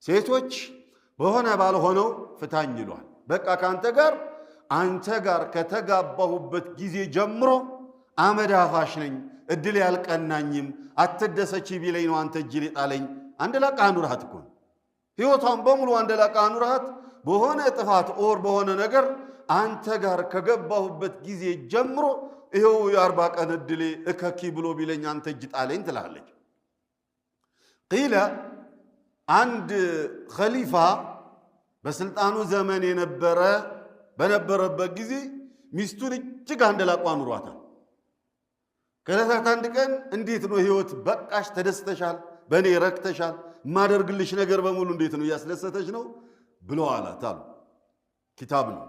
ሴቶች በሆነ ባልሆነው ፍታኝ ይሏል። በቃ ከአንተ ጋር አንተ ጋር ከተጋባሁበት ጊዜ ጀምሮ አመድ አፋሽ ነኝ፣ እድል ያልቀናኝም፣ አትደሰቺ ቢለኝ ነው አንተ እጅ ሊጣለኝ። አንድ ላቃ አኑርሃት እኮ ነው ህይወቷን በሙሉ አንድ ላቃ አኑርሃት። በሆነ ጥፋት or በሆነ ነገር አንተ ጋር ከገባሁበት ጊዜ ጀምሮ ይኸው የ40 ቀን እድሌ እከኪ ብሎ ቢለኝ አንተ እጅ ጣለኝ ትላለች። قيل አንድ ኸሊፋ በስልጣኑ ዘመን የነበረ በነበረበት ጊዜ ሚስቱን እጅግ አንደላቋ አኑሯታል። ከዕለታት አንድ ቀን እንዴት ነው ህይወት? በቃሽ፣ ተደስተሻል፣ በእኔ ረክተሻል፣ የማደርግልሽ ነገር በሙሉ እንዴት ነው፣ እያስደሰተች ነው ብሎ አላት አሉ። ኪታብ ነው።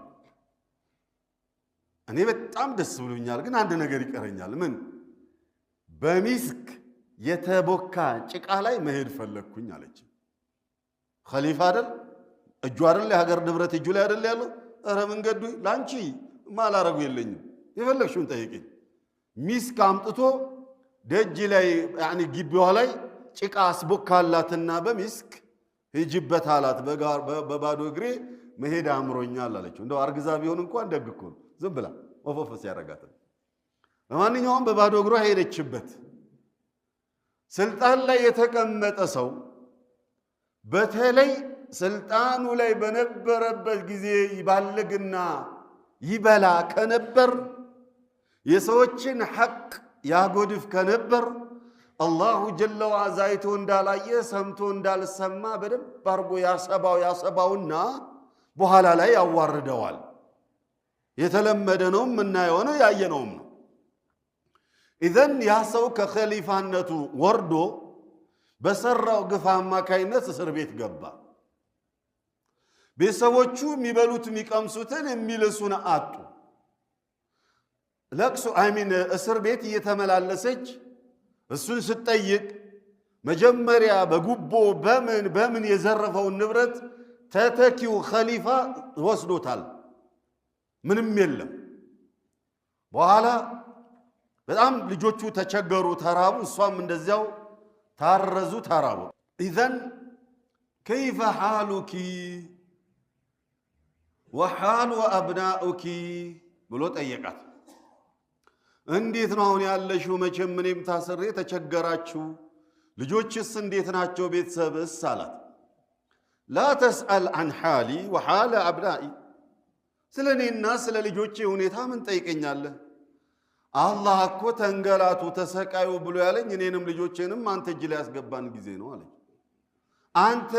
እኔ በጣም ደስ ብሎኛል፣ ግን አንድ ነገር ይቀረኛል። ምን? በሚስክ የተቦካ ጭቃ ላይ መሄድ ፈለግኩኝ አለች። ኸሊፋ አይደል? እጁ አይደል? የሀገር ንብረት እጁ ላይ አይደል ያለው? ኧረ መንገዱ ለአንቺ ማላረጉ የለኝም፣ የፈለግሽውን ጠይቅኝ። ሚስክ አምጥቶ ደጅ ላይ يعني ግቢዋ ላይ ጭቃ አስቦካላትና በሚስክ ሂጂበት አላት። በባዶ እግሬ መሄድ አምሮኛል አለችው። እንደው አርግዛ ቢሆን እንኳን ደግ እኮ ነው። ዝም ብላ ወፈፈስ ያረጋት። ለማንኛውም በባዶ እግሯ ሄደችበት። ስልጣን ላይ የተቀመጠ ሰው በተለይ ስልጣኑ ላይ በነበረበት ጊዜ ይባልግና ይበላ ከነበር፣ የሰዎችን ሐቅ ያጎድፍ ከነበር፣ الله جل وعز አይቶ እንዳላየ ሰምቶ እንዳልሰማ በደንብ አድርጎ ያሰባው ያሰባውና በኋላ ላይ ያዋርደዋል። የተለመደ ነው፣ የምናየው ነው፣ ያየነውም ነው። إذن ያ ሰው ከኸሊፋነቱ ወርዶ በሰራው ግፍ አማካይነት እስር ቤት ገባ። ቤተሰቦቹ የሚበሉት የሚቀምሱትን የሚልሱን አጡ። ለቅሶ I mean እስር ቤት እየተመላለሰች እሱን ስትጠይቅ መጀመሪያ በጉቦ በምን በምን የዘረፈውን ንብረት ተተኪው ኸሊፋ ወስዶታል። ምንም የለም። በኋላ በጣም ልጆቹ ተቸገሩ፣ ተራቡ። እሷም እንደዚያው ታረዙ፣ ተራቡ። إذن كيف حالك وحال أبنائك ብሎ ጠየቃት። እንዴት ነው አሁን ያለሽው? መቼም እኔም ታስሬ ተቸገራችሁ፣ ልጆችስ እንዴት ናቸው? ቤተሰብስ አላት። لا تسأل عن حالي وحال أبنائي፣ ስለ እኔና ስለ ልጆቼ ሁኔታ ምን ጠይቀኛለህ? አላህ እኮ ተንገላቱ ተሰቃዩ ብሎ ያለኝ እኔንም ልጆቼንም አንተ እጅ ላይ ያስገባን ጊዜ ነው አለች። አንተ